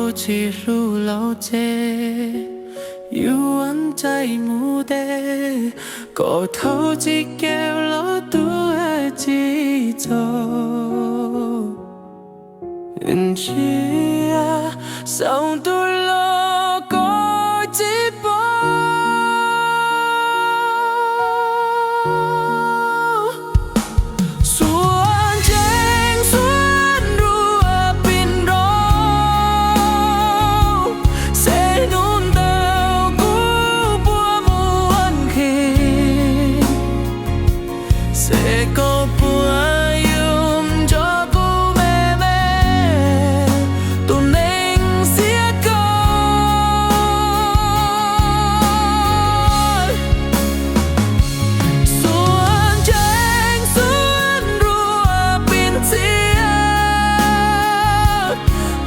Koj tsis hlub los ces yuav ntshai mus deb, koj thaum tsis kev los tus tsis txog. Ntsia saum ntuj los koj tsis pom. Xuas ntseeg xuas nruab pib nrau, xes hnub ntawd kuv puas mus ua nqhis, xes koj puas yug nrog kuv me me tus neeg xiab kawg. Xuas ntseeg xuas nruab pib ntxiv,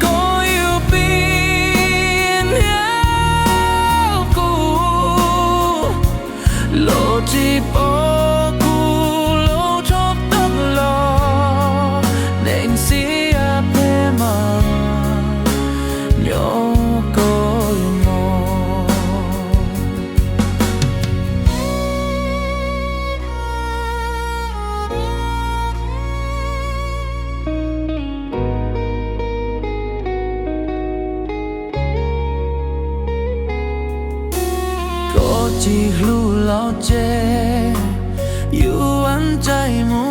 koj yug pib hniav kuv, los tsis pom kuv los rho tawg los, neeg xiab phem mas nyob koj mus. Koj tsis hlub los ces yuav ntshai mus